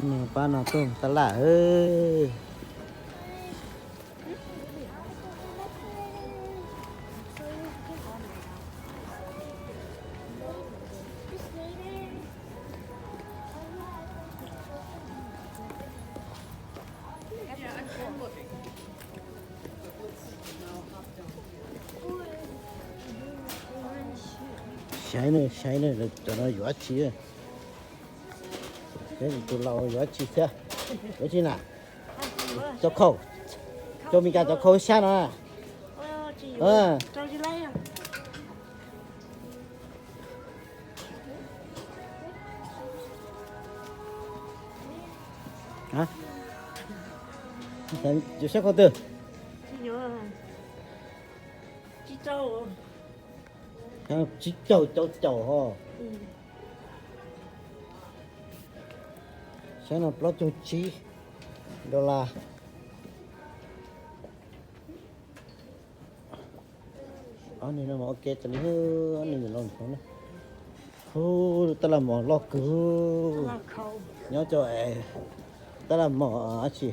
Nws pab no tuaj mus taj laj. Saib ne, saib ne, cov no yuav dab tsi? Saib tus laus yuav dab tsi thiab? Yuav dab tsi na? Cov khau, cov Meskas cov khau sab no. Yuav sab khau twg? Tsib caug caum caum ho. Sab no plaub caug tsib dollar. Ob niag no mas ua ke tas li, ob niag yuav los ntawd na. Hu, lub taj laj mos loj kawg. Nyob rau es taj laj mos dab tsi,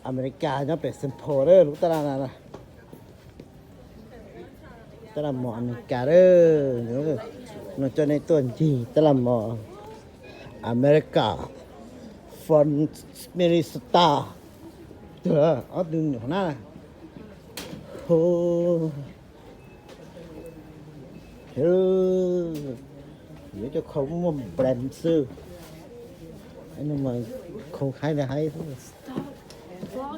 Amelikas nyob pem Saint Paul lub taj laj na. Taj laj mos Amelikas, no coj nej tuaj ncig taj laj mos Amelikas, Fort Minnesota. Ob tug nyuam na. Hu, yuav cov khau muaj brand xwb. Khau haib li haib. Khau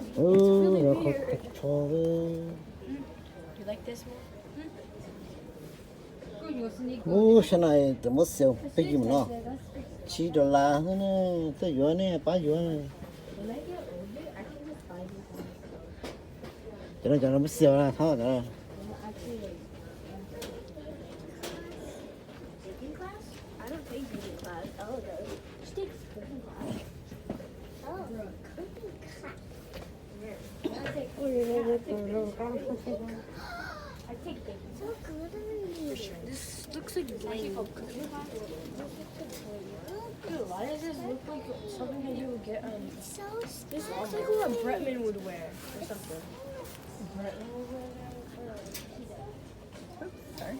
tso. Ub, sab no tau muab xaus peb yim mus no. Tsib dollar xwb na, tuaj yuav ne, pab yuav. Cov no cov no muab xaus na, thov cov no. This looks like blank. Dude, why does this look like something that you would get, um, this looks like what Bretman would wear or something. Bretman would wear that? Oops, sorry.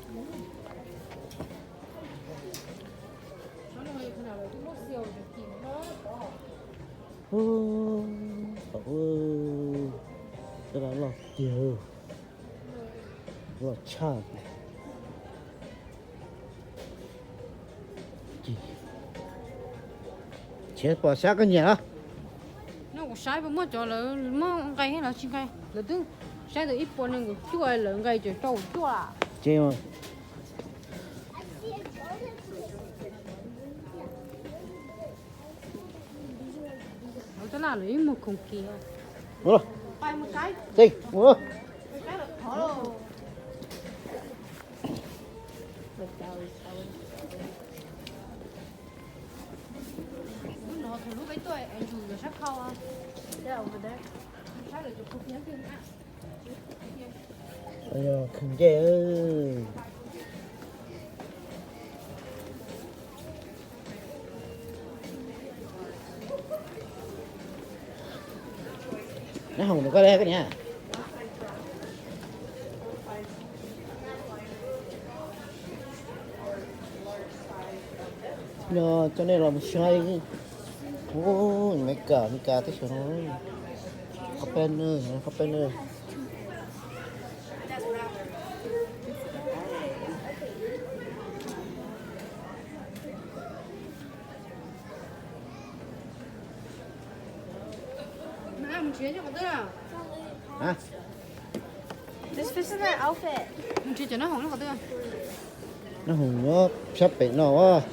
Ub, tej no loj tiag, loj tshaj. Tsis pom sab koj nyiam los? No kuv saib puas muaj cov lawv muab nqe thiab lawv tsis nqe, lawv twb saib tau ib puas nees nkaum cuaj lawv nqe tseem rau cuaj. Ces lawv taj laj lawv ib muag khoom kiag. Lub no thaum lub peb tuaj es yus yuav sab khau. Khwv ncej. Nab hoom rau koj li koj niam. No coj nej los mus saib. Ub, Amelikas, Amelikas teb chaws no. Qhov peb na, qhov peb na. Nab hoom nyob sab pem no as.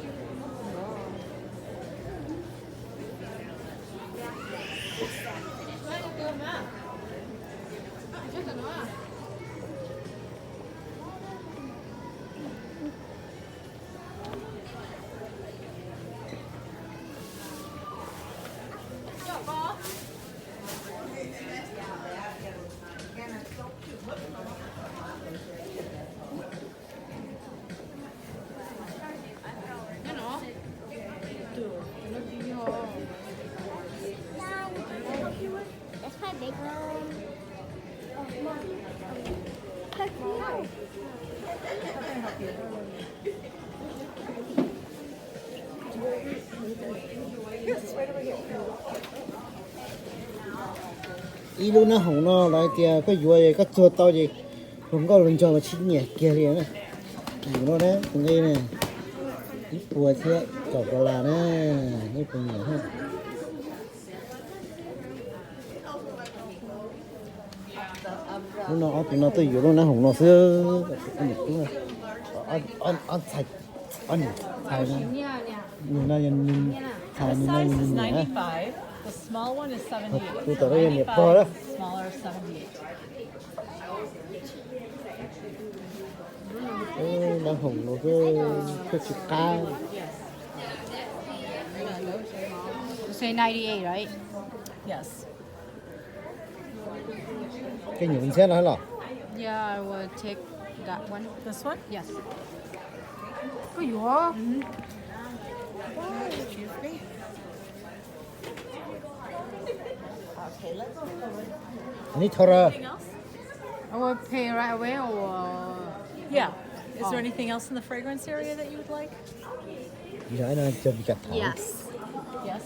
Ib lub nab hoom no lawv hais tias koj yuav koj txuag tau ces hluas nkauj hluas nraug mas sib nyiam kiag li na. Yus no na, tus nqi na, ib puas thiab kaum dollar na, ib puas nyiam na. Hnub no ob tug no tuaj yuav lub nab hoom no xwb. Ob niam tub, ob txhais, ob niam txhais na. Nws no yog nws txhais, nws no yog nws niam. Tus tom no yog niam pog na. Nab hoom no xwb, koj tsis qab. Say ninety-eight, right? Yes. Koj nyuam ntxhiab no los? Yeah, I will take that one. This one? Yes. Koj yuav. Need thor. I will pay right away or Yeah. Is there anything else in the fragrance area that you would like? Yes. Yes.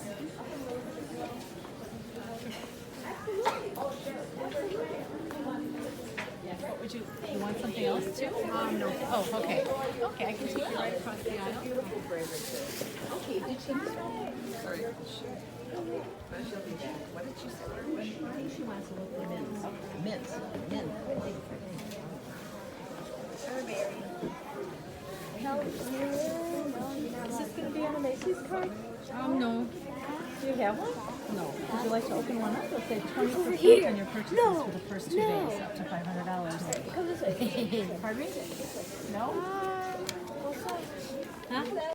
What would you, you want something else too? Um, no. Oh, okay. Okay, I can take you right across the aisle. Okay, did she? Sorry. What did she say? I think she wants a little mint. Mint. Mint. Is this going to be on the Macy's card? Um, no. Do you have one? No. Would you like to open one up? It'll say twenty percent on your purchases for the first two days, up to five hundred dollars. Pardon me? No? Huh?